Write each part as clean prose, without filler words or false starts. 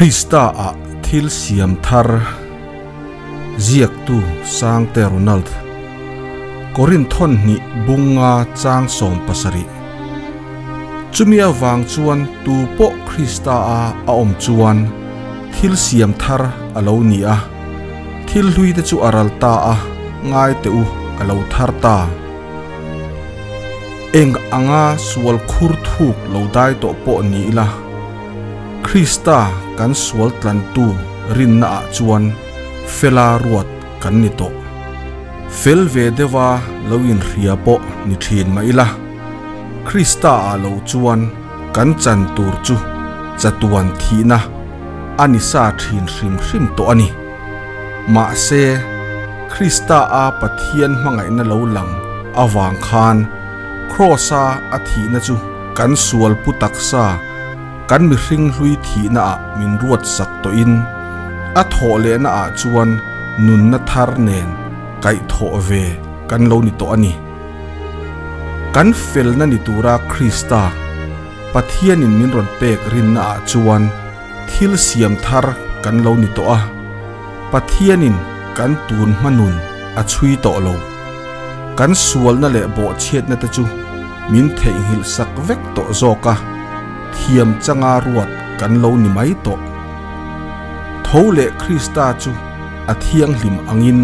Krista ah thil siam thar ziaktu Sangte Ronald Korinthon hnih bunga chang 17. Chumi awang chuan tu pawh Krista a a awm chuan thil siam thar a lo ni a, thil hlui te chu a ral ta a, ngai te u a lo thar ta. Eng anga sual khur thuk lo dai tawh pawh ni ila, Krista kan sual tlantu rinna ah chuan fela ruat kan ni tawh. Fel ve deuha lo inhria pawh ni thin mah ila, Krista ah lo chuan kan chan tur chu chatuan thihna a ni sa thin hrim hrim tawh a ni. Mahse, Krista a Pathian hmangaihna lo lang avang khan Kraws-a a thihna chu kan sual pu taksa, kan mihring hlui thihna ah min ruat sak tawhin a thawh lehna ah chuan nunna thar nen kaihthawh ve kan lo ni tawh a ni. Kan felna ni tura Krista, Pathianin min rawn pek rinna ah chuan thil siam thar kan lo ni tawh a, Pathianin kan tun hma nun a chhui tawh lo. Kan sualna leh bawhchhiatna te chu min theihnghilh sak vek tawh zawk a, thiam changa ruat kan lo ni mai tawh. Tho leh Krista chu a thianghlim angin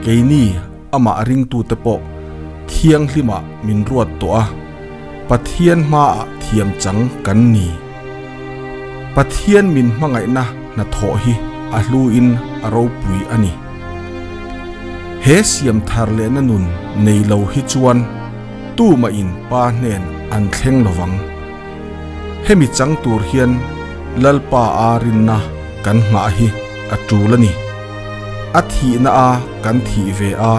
keini amah ringtute pawh thianghlimah min ruat tawh a, Pathian hmaah thiam chang kan ni. Pathian min hmangaihna hnathawh hi a hluin a ropui a ni. He siam thar lehna nun nei lo hi chuan tumah in Pa hnen an thleng lovang. Hemi chang tur hian Lalpa a rinna kan nghah hi a tul a ni. A thihna a kan thih ve a,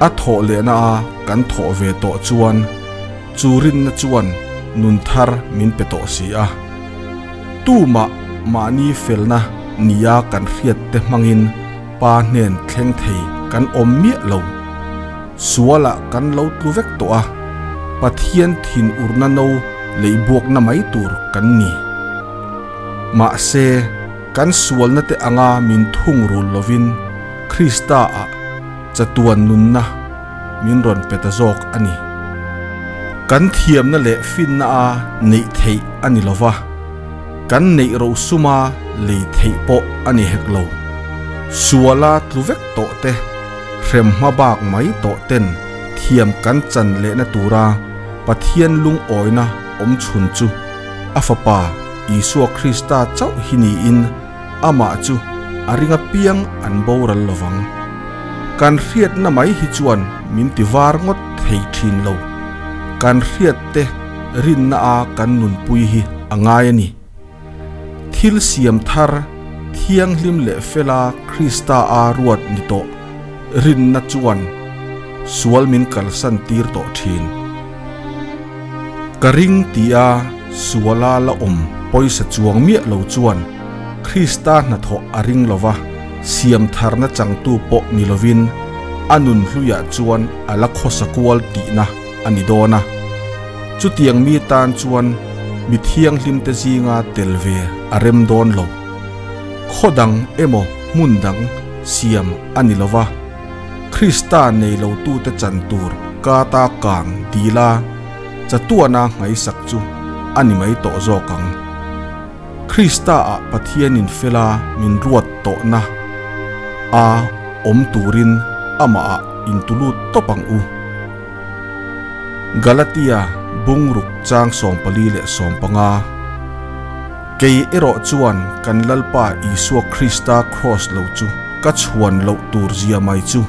a thawh lehna a kan thawh ve tawh chuan chu rinna chuan nun thar min pe tawh si a. Tumah mahni felna nia kan hriat te hmangin Pa hnen thleng thei kan awm miah lo. Sualah kan lo tlu vek tawh a, Pathian thin urna no leihbuakna mai tur kan ni. Mahse, kan sualna te anga min thung rul lovin Krista-ah chatuan nunna min rawn pe ta zawk a ni. Kan thiamna leh finna a neih theih a ni lova. Kan neih ro suma lei theih pawh a ni hek lo. Suala tlu vek tawh te, hrem hma bak mai tawh ten thiam kan chan lehna tura Pathian lungawina awm chhun chu a Fapa Isua Krista chauh hi niin amah chu a ring apiang an boral lovang. Kan hriatna mai hi chuan min ti var ngawt thei thin lo. Kan hriat te rinna a kan nunpui hi a ngai a ni. Thil siam thar thianghlim leh fela Krista a ruat ni tawh rinna chuan sual min kalsan tir tawh thin. Ka ring tia suala la awm pawisa chuang miah lo chuan Krista hnathawh a ring lova, siam tharna changtu pawh ni lovin a nun hluiah chuan a la khawsa kual tihna a ni dawn a. Chutiang mi tan chuan mi thianghlimte zinga tel ve a rem dawn lo. Khaw dang emaw hmun dang siam a ni lova, Krista nei lotute chan tur ka ta kang dila chatuana nghaisak chu a ni mai tawh zawk ang. Krista-ah Pathianin fela min ruat tawhna a awm turin amahah intulut tawp ang u. Galatia bungruk chang 44. Kei erawh chuan kan Lalpa Isua Krista kraws lo chu ka chhuan loh tur zia mai chu.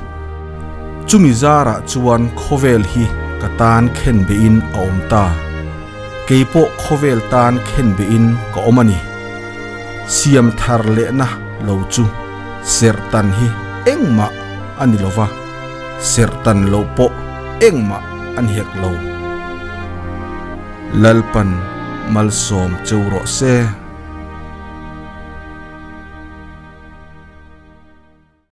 Chumi zarah chuan khawvel hi ka tan khen behin a awm ta. Kei pawh khawvel tan khen behin ka awm a ni. Siam thar lehna lo chu serhtan hi engmah a ni lova. Serhtan loh pawh engmah a ni hek lo. Lalpan malsawm cheu rawh se.